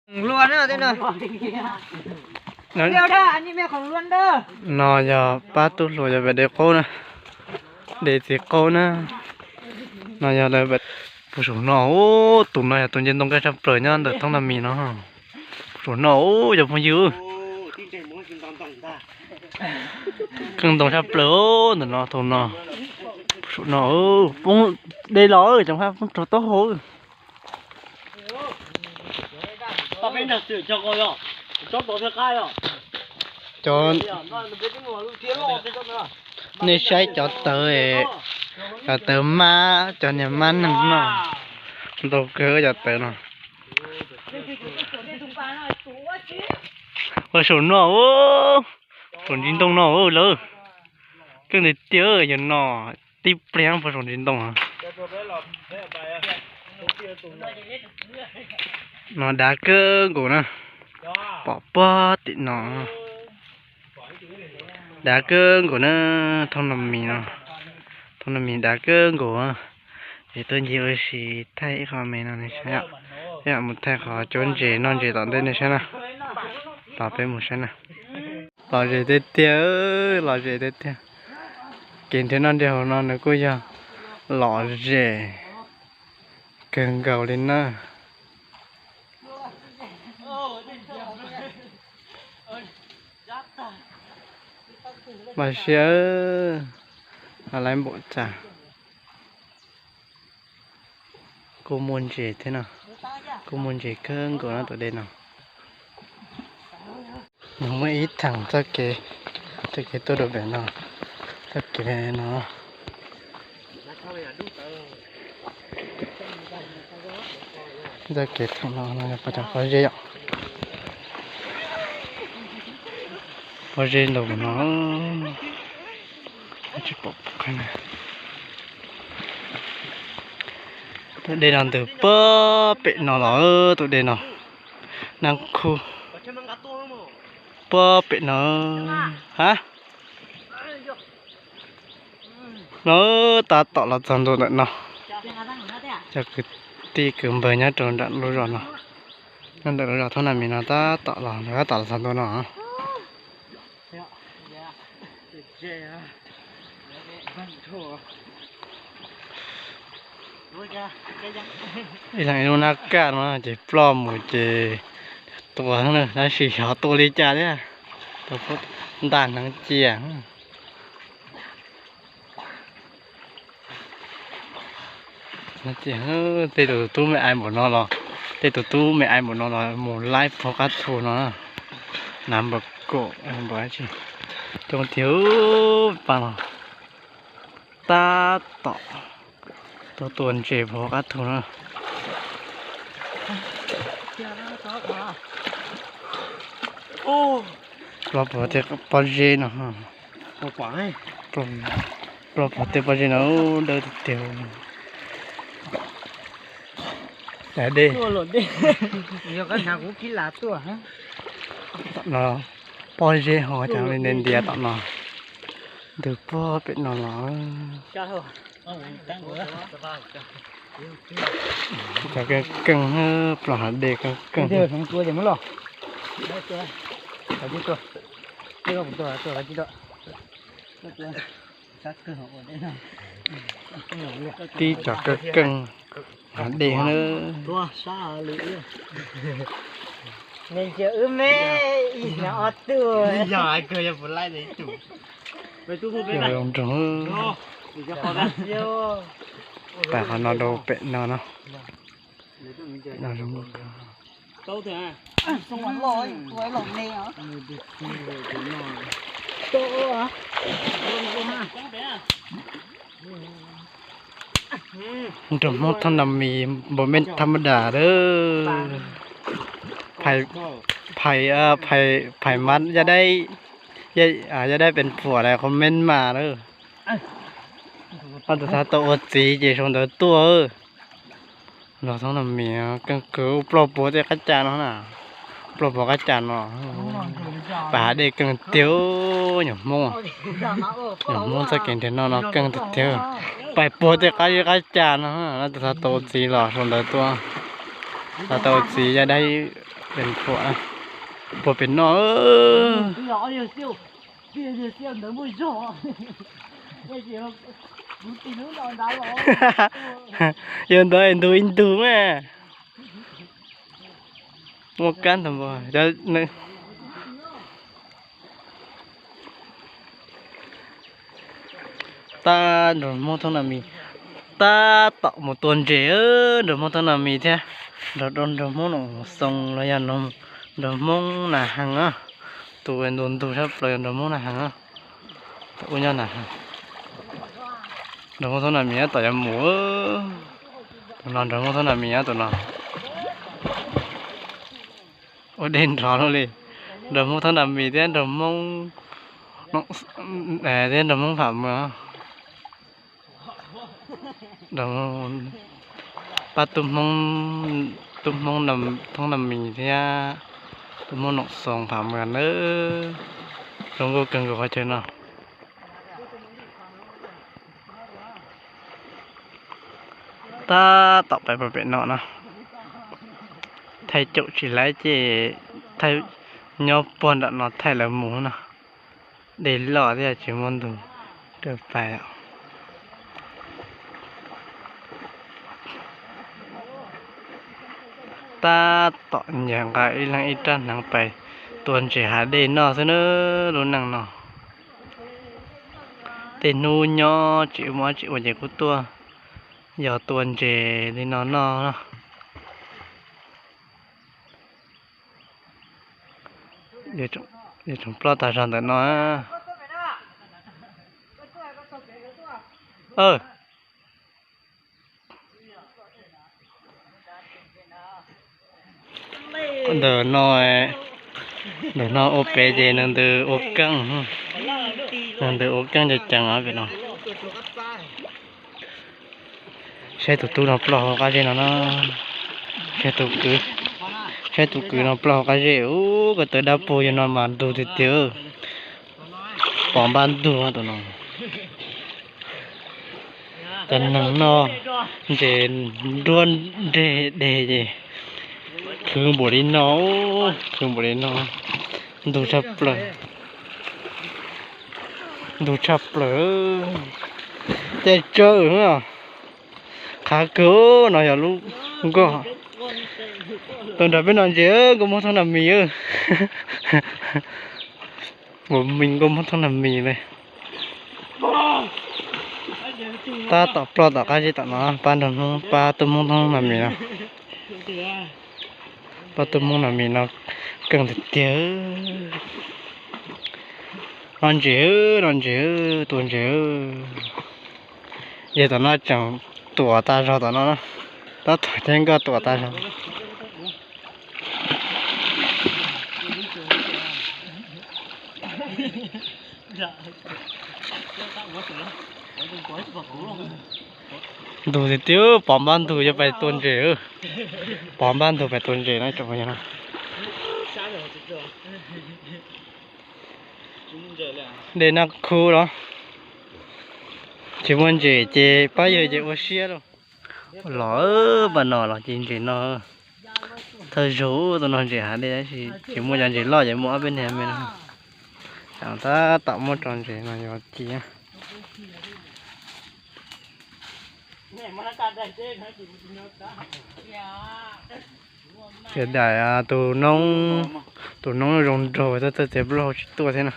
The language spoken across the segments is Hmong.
No yog pab tub hluas yog pem de qaub na, de txiv qaub na. No yog lawv puag saum no, tus no yog tus nce ntoo nqaij tshaj plaws nyob ntawm thoob nag mis no. Puag saum no yog phooj ywg. Keej ntoo tshaj plaws ntawm no, tus no. Puag saum no, poob de los cov hab poob rau taub hau. Cov, nej saib cov tawv, cov tawv mab, cov niag mab neeg no, ntau kawg cov tawv no. Ua saum no, saum ntsis ntoo no lawm. Keej tiag tiag yog no, tib pliag puag saum ntsis ntoo. No dav kawg nkaus na, pom puag tim no. Dav kawg nkaus na, thoob nag mis no, thoob nag mis dav kawg nkaus. Es tuaj ncig ua si thaij ib qho me no nej saib, mus thaij qhov cuab ntses noj ntses tom ntej nej saib na. Los peb mus saib na. Lom zem tiag tiag, lom zem tiag tiag. Kev nrhiav noj nrhiav haus no nws kuj yog lom zem kawg nkaus li na. Mas siab, laiv npaum cas. Kuj muaj ntses thiab no, kuj muaj ntses kawg nkaus no tus dej no. Nws muaj ib theem txoj kev, txoj kev tuaj rau pem no, txoj kev no. Txoj kev thaum no no yog cov pob zeb yom. Pob zeb ntau no. Tsis pom qab na. Tus dej no ntws puag pem no los, tus dej no, Nab Khub, puag pem no. Hab, no tab tom los txog ntua ntawm no. Cov kwv tij kwv npawg nyob rau nram lub zos no, nyob ntawm lub zos thoob nag mis no tab tom los, tab tom los txog ntua no. Ib leeg ib lub nab kaj no ces ploj mus ces tua, tab sis xyov tua li cas thiab, tua ntaj hneev cia. Tej tus tub me ai npaum no los, tej tus tub me ai npaum no los mus laib puag qab thu no, nav npaum kaum npaum dab tsi, coob tiag. Pab no tab tom tuaj tua ntses puag qab thu no. Ploj puag tej pob zeb no, ploj puag tej pob zeb no, dawb tiag tiag. Dej no, pob zeb ho cas li ntiav ntiav tom no, ntws puag pem no los. Cov keej keej, ploj hav dej keej keej. Tib cov keej keej hav dej na. Zoo nroog, pais qhov no rau pem no no. Nroog Hmoob thoob nag mis npaum mej thab mab das lawm. Phais, phais mab yaj daib, yaj daib pes puam lawm comment mas lawm. Leej twg xav tau ua txiv ces sau ntawv tuaj. Los thoob nag mis keej kawg, ploj puag tej qab cas no na, ploj puag qab cas no. Pais hav dej keej tiag, nyuam Hmoob, nyuam Hmoob txoj kev nrhiav noj no keej tiag tiag. Pais puag tej qab zej qab cas no, leej twg xav tau ua txiv los sau ntawv tuaj. Xav tau ua txiv yaj daib Pem phuam, puag pem no. Yog ntawd ntug ib ntug mas. Muaj kab ntag npua. Tab nrog Hmoob Thoob Nas Mis, tab tom mus tua ntses, nrog Hmoob Thoob Nas Mis thiab nrog, nrog Hmoob Nom Xoo los yog nrog Hmoob Nas Hees na. Tus ntu ntug sab plaws yog nrog Hmoob Nas Hees na. Tus ub nyob Nas Hees. Nrog Hmoob Thoob Nas Mis tab tom yuav mus. Tus no nrog Hmoob Thoob Nas Mis na, tus no. Ua dej nrov luaj li. Nrog Hmoob Thoob Nas Mis thiab nrog Hmoob, thiab nrog Hmoob Pham Mos. Pab tub Hmoob, tub Hmoob Thoob Nas Mis thiab tub Hmoob Nom Xoo Pham Mos nawb. Zoo nkauj kawg nkaus qhov chaw no. Tab tom pais puag pem no na. Thaij caum tsis laib ces thaij nyob puag nram no thaij lawv mus no. Dej loj thiab tsis muaj ntug rau pais. Tab tom nyiag nqa ib leeg ib rab hneev pais tua ntses hav dej noj xwb na. Lub neej no tej hnub nyob tsis muaj dab tsi ua ces kuj tuaj yog tua ntses li no noj. Yuav tsum ploj tag zog ntawm no. Ntawm no, ntawm no ua pem ces nws ntws ua keej, nws ntws ua keej ceev ceev os pem no. Saib tus tub no ploj hauv qab zej no na. Saib tus kwv, saib tus kwv no ploj hauv qab zej ub, ko taw dab puag yog no mas ntug tiag tiag. Pom npab ntug tus no. Cov neeg noj ntses nruab nreg deg ces khwv npaum li no, khwv npaum li no. Ntug tshaj plaws, ntug tshaj plaws. Caij tsawb, qhav kawg no yog lub nkoj. Tuaj nrog peb noj ntses, nkauj Hmoob Thoob Nas Mis. Ua me nkauj Hmoob Thoob Nas Mis li. Tab tom ploj tom qab zej tom no, pab nrog Hmoob, pab tub Hmoob Thoob Nas Mis no. Pab tub Hmoob Nas Mis no keej tiag tiag. Noj ntses, noj ntses, tua ntses. Yog tom no tseem tuam tas zog tom no, tab tom ceeb nkoj tuam tas zog. Ntug tiag tiag, pom npab ntug yuav pais tua ntses. Pom npab ntug pais tua ntses na tsoom phooj ywg na. Dej Nab Khub los tsis muaj ntses ces pab yawg ces ua siab lauj. Los pab no los ci ntses no. Thawj zaug tuaj noj ntses hav dej tab sis tsis muaj cov ntses loj ces muaj ob peb niag me no. Tab tom muab tso ntses no yuav ci. Txias daim tus noob, tus noob zoo nraug txawj txawj txiav plaub hau tsis tuaj thiab na.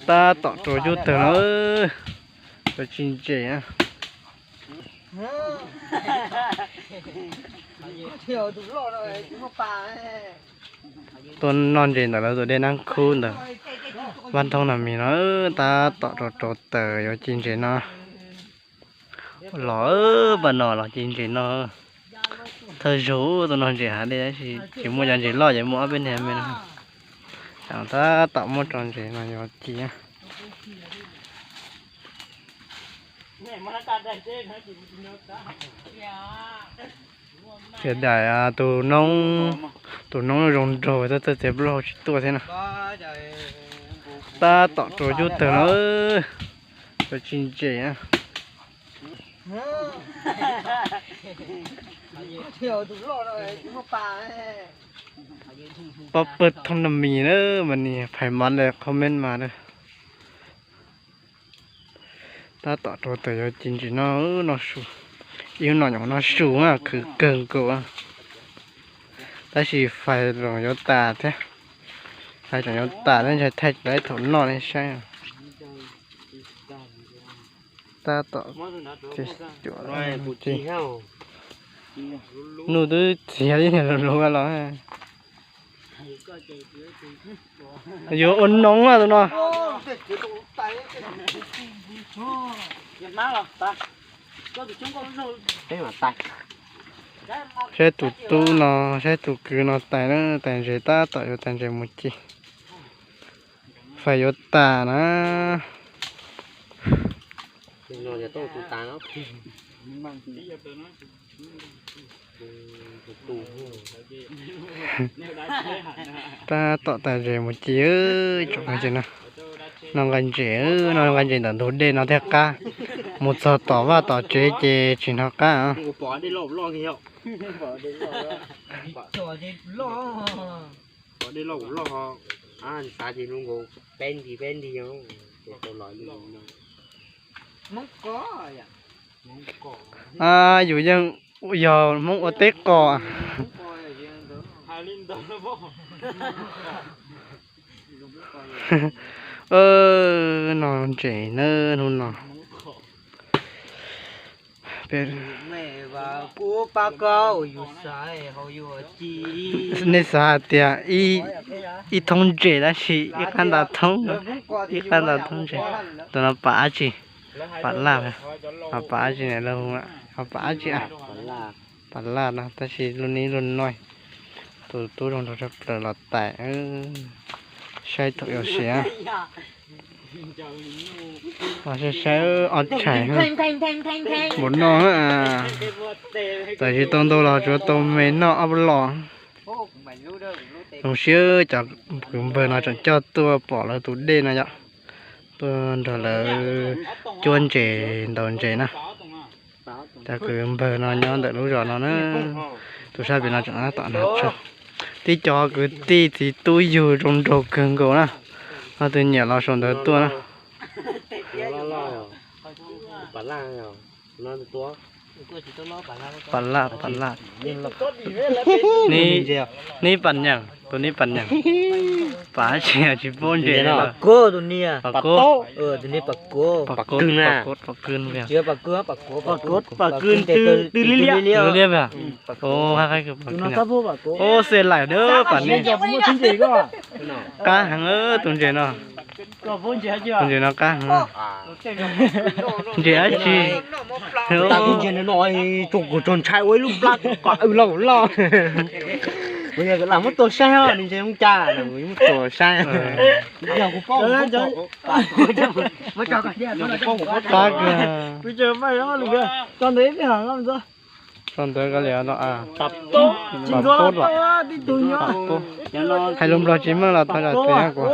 Tab tom rau cub tawg no, cov ci ntses. Tuaj noj ntses ntawm lawv tus dej Nab Khub ntawd, Vaj Thoob Nas Mis no, tab tom rau rau taws yuav ci ntses no. Los pab no los ci ntses no. Thawj zaug tuaj noj ntses hav dej tab sis tsis muaj cov ntses loj ces muaj ob peb niag me no. Tab tom muab tso ntses no yuav ci. Txias daim tus noob, tus noob zoo nraug txawj txawj txiav plaub hau tsis tuaj thiab na. Tab tom rau cub tawg no, cov ci ntses. Pab pawg thooj na mis na, mas nis phais mas le comment mas na. Tab tom rau tawm yuav ci ntsis no, no su, ib hnub no nyuam no su khwv kawg nkaus. Tab sis fais los yuav tas thiab, fais los yuav tas thiab, ntshai thaij tsis tau thaum noj nej saib. Tab tom cuam, nus twb txiav ib niag lus lus los. Yuav ua noov a tus no. Saib tus tub no, saib tus kwv no tais na, tais ntses, tab tom yuav tais ntses mus ci. Fais yuav tas na. Tab tom tais ntses mus ci, tsoom phooj ywg na. Noj nqaij ntses, noj nqaij ntses ntawm ntug dej no thiaj qab. Mus txog tom vaj tom tsev ces tsis hnov qab. Yus yeej yog Hmoob ua teb qos. Noj ntses na hnub no. Nej xav hais tias ib thoob ntses tab sis ib qab nta thoob, ib qab nta thoob ntses. Tus no pam dab tsi? Pam laj, ho pam dab tsi ne lawv hu, ho pam dab tsi? Pam laj no, tab sis lub nib lub no tus tub zoo nraug tshaj plaws los tais. Saib thaum yuav siav. Saib saib ob tshais npaum no, txawm tsis tau ntau los tsuav tau me noj ob los. Zoo siab cov kwv npawg no tseem coj tuaj pom lawv tus dej no yom, tuaj nrog lawv cuab ntses ntaus ntses na. Cov kwv npawg no nyob ntawm lub zos no na, tus sab pem no tseem tab tom hnav tsho. Tib co kwv tij txiv tub yug zoo nraug kawg nkaus na, no tus nyiam los saum ntawd tuaj na. Pam laj, pam laj. Neb pam nyeem, tus neb pam nyeem. Pam tsis, tsis paub ntses. Pam kub, pam kub, pam kub, pam kub. Pam kub twb liab liab. Ub, xes laim dab pam ne. Qab heev tus ntses no. Tus ntses no qab heev. Ntses dab tsi? Tus ntses no tsuas kuv tsuas ntshai ua ib lub plab kom loj loj. Kuv yog lam muab tua saib os, ntses mus cas muab tua saib. Qab kawg. Tso ntawd koj li no. Hais lus Nplog tsis meej los thov zam txim kuv.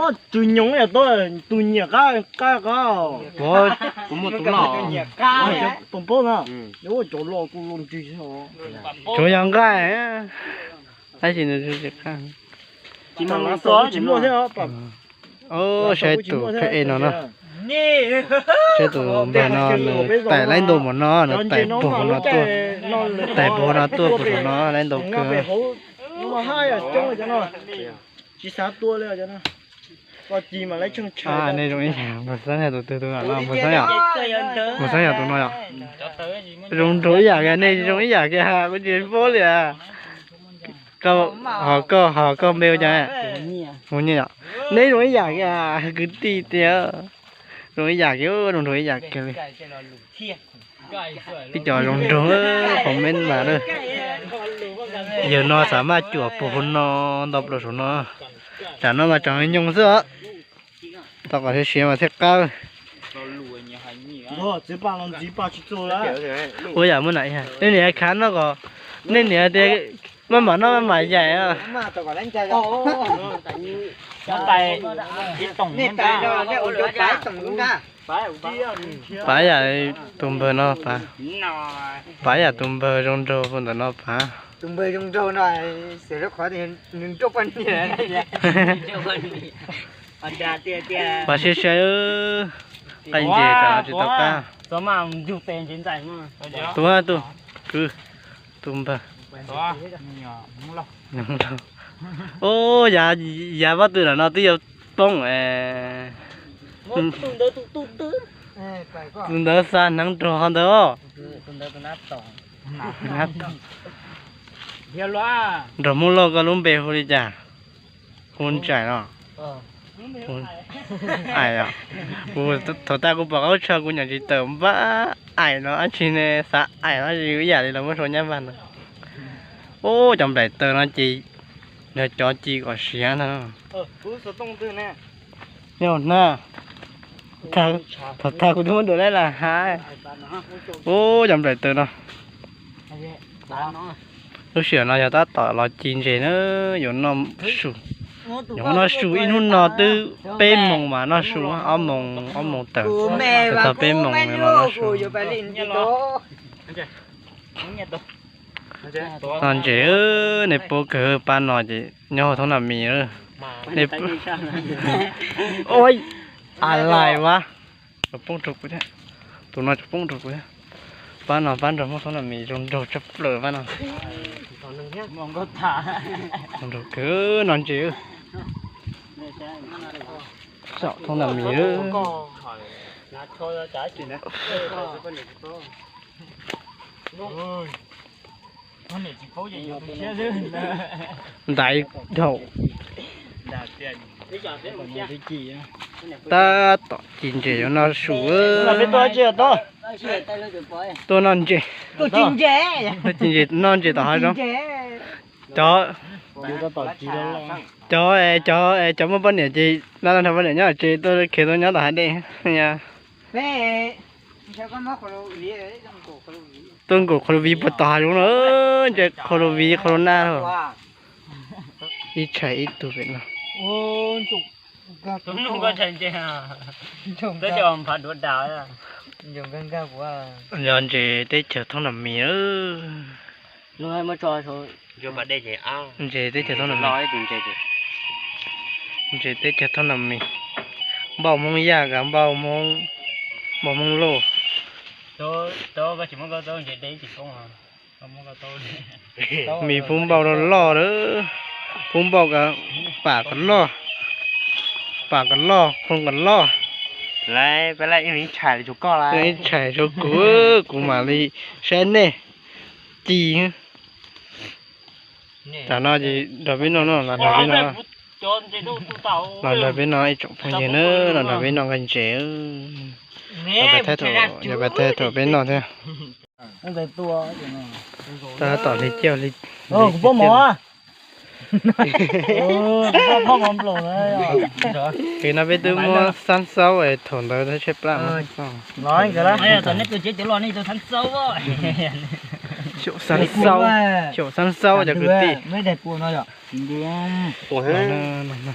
Tsuas yog nqaij, tab sis nws tsis qab. Saib tus pheej no na, saib tus npawg no nws tais laib ntua npaum no, nws tais puag no tuaj, tais puag no tuaj puag saum no laib ntua kawg. Nej zoo ib yam, mus xeeb yog tus twg tus no, mus xeeb yog, mus xeeb yog tus no yom. Zoo nraug ib yam kiag, nej zoo ib yam kiag, kuv tsis paub li. Koj ho koj ho koj npe ua cas? Hu Nyiaj yom. Neb zoo ib yam kiag kwv tij tiag, zoo ib yam kiag, zoo nraug ib yam kiag li. Tib co zoo nraug comment mas. Yawg no xav maj cuam puag hauv no, nto plaws saum no. Tsam no mas tsam nyoog xwb os. Tau kom siav siav mas thiaj qab. Ua yam muab na, nej niam khav no kom, nej niam tias Maj mam noj maj mam yaim. Pav yam tus npawg no pav. Pav yam tus npawg zoo nraug pu ntawm no pav. Pav siab siab, qaij nce tsam no tsis tau qab. Tus, tus kwv, tus npawg. Ub, yav pob tw lam no twb yuav poob. Tus ntawd xa hneev nrog qhov ntawd os. Nrog Hmoob Lauj koj lub npe hu li cas? Hu Ntsais no. Ais, kuv thaum taj kuv pom qab tsho kuv nyam tsis tawm npab ais no dab tsi ne, xav ais no ib yam li los muab sau nyab npag no. Ub, cov nplaim taws no ces yog cov ci kom siav ntag. Nyob na, thaum tag kuv twb muab dua lawm lam hav. Ub, cov nplaim taws no. Lub sij hawm no yog tab tom los ci ntses na, yuav noj su, yuav noj su ib hnub no twb peb moos mas noj su, ob moos, ob moos tawm, txog peb moos no noj su. Noj ntses, nej puab kawg pab no ces nyob hauv thoob nas mis. Ua, a lais vas, tov poob rau kuv thiab, tus no tov poob rau kuv thiab. Pab no pab nrog Hmoob thoob nas mis zoo nraug tshaj plaws pab no. Zoo nraug kawg noj ntses. Saum thoob nas mis. Ntaiv dhau. Tab tom ci ntses yuav noj su. Tuaj noj ntses, tuaj ci ntses, noj ntses tom hav zoov. Cov, cov, cov muaj poj niam ces laj laj nrog poj niam nyob tsev, tuaj khiav tuaj nyob tom hav dej. Tuaj nkaum qhov lus viv puag tom hav zoov no, ntses qhov lus viv qhov lus nag. Ib tshais ib tug pem no. Yog ntses teb chaws thoob nas mis. Ntses teb chaws thoob nas mis. Ntses teb chaws thoob nas mis. Npauj Hmoob Yaj, npauj Hmoob, npauj Hmoob Lauj. Mis pub npauj loj loj lawm, pub npauj kom pam kom loj, pam kom loj, khoo kom loj. Ib tshais rau kuv, kuv mam li saib nej ci. Tam no ces nrog peb noj no, los nrog peb no, los nrog peb no ib tsoom phooj ywg na, los nrog peb noj nqaij ntses. Yog pab thaij thaum peb noj thiab. Tab tom hli ciaj hli Kev no peb twb muab xab xaub es thaum ntawd tshaib plab. Xyaum xab xaub, xyaum xab xaub cov kwv tij.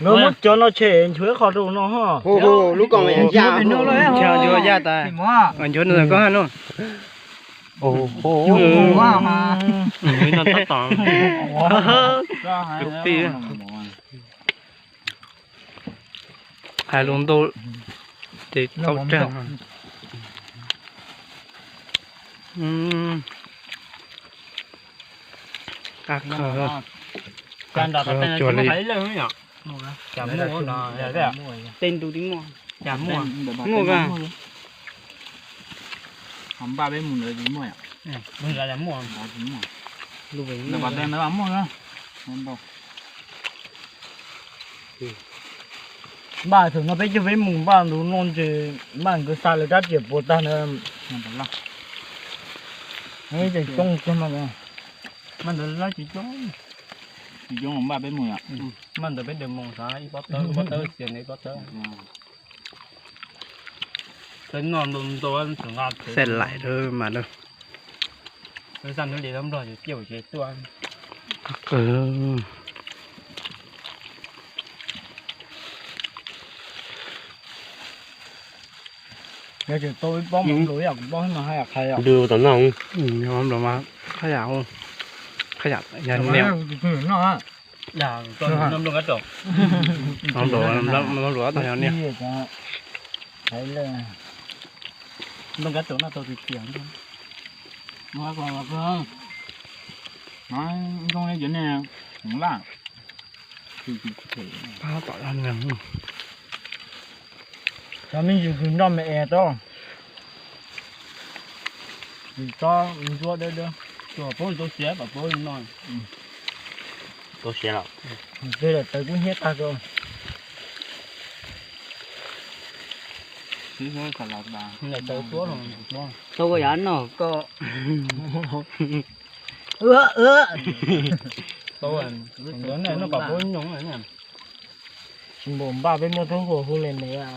Muab cov no tshem nchuav qhov rau no. Nchuav yaj tas, nchuav no koj haj no. Kwv tij, hais lus ntau ces tau tsawg. Qab qhawv, qab qhawv cuag li. Tej ntu twb muaj, muaj, muaj. Npaj peb mus ntawd tsis muaj. Npaj thaum no peb cog peb mus npaj ntawd no ces npaj nkawd xa lawv rab riam puas tag ntawd. Ces coob kiag no. Npaj ntawd lawv tsis coob. Tsis coob npaj peb mus. Npaj ntawd peb mus xav ib pob tawb, ib pob tawb xias ntawd ib pob tawb. Peb noj ntau ntau tseem nqa xej laim mas lawm. Peb xaj hnub li nplog ces ciaj ces tuaj. Yog tseem tau ib pob mas nplua ib yam kuv pob mas haj yam qhai os. Dub tom no. Nplua mas haj yam, haj yam yog niam. Nplua, nplua tau yog niam. Nplua kab tau no tau tiag tiag. Nplua kab tau no zoo li cov niag laj. Pab tom laj nag. Cov me ntsis kws nroj me es tau. Tsis tsob ntsuab dawb dawb. Tau siav, tau siav lawm. Tej daim tawv kub hnyiab tag tso. Tau koj yav noj koj. Tsis npaum npaj peb muab thoob hua hu li ntawd.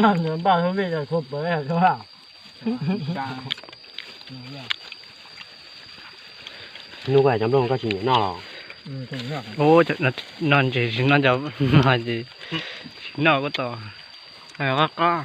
Noj ntawd npaj thoob peb yog thoob pawg thoob. Hnub koj cov nplooj koj tsis nyiam noj los? Ub, no ntses tsis noj cov no ces tsis noj kuj tau. Qab qab.